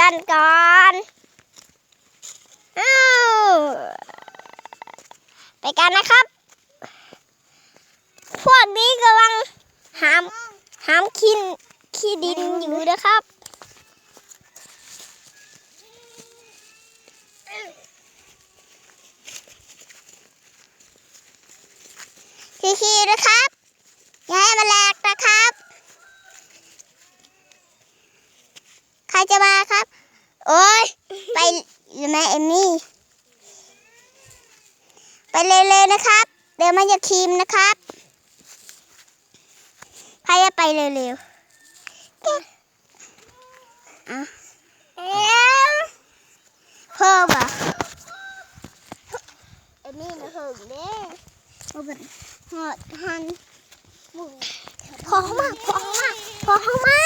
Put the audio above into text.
ກັນກ່ອນ. ອ້າວ ໄປກັນນະຄັບ. ພວກນີ້ກຳລັງຫາມ ຫາມຂີ້ ຂີ້ດິນຢູ່ເດີຄັບ. ຂີ່ໆ ນະຄັບ ຢ່າໃຫ້ມັນແຫຼກນະຄັບ. ໃຄຈະມາຄັບ? ໂອ້ຍ ໄປແມ່ເອມມີ້ ໄປເລັວໆ ນະຄັບ ດຽວມັນຈະຖິ້ມນະຄັບ. ໃຜຈະໄປເລັວໆ ອະ ເອີ ເພີ່ມວ່າ ເອມມີ້ນະເຫິງເດ້ ຮອດຫັ້ນ. ພໍ່ເຮົາມາ ພໍ່ເຮົາມາ ພໍ່ເຮົາມາ.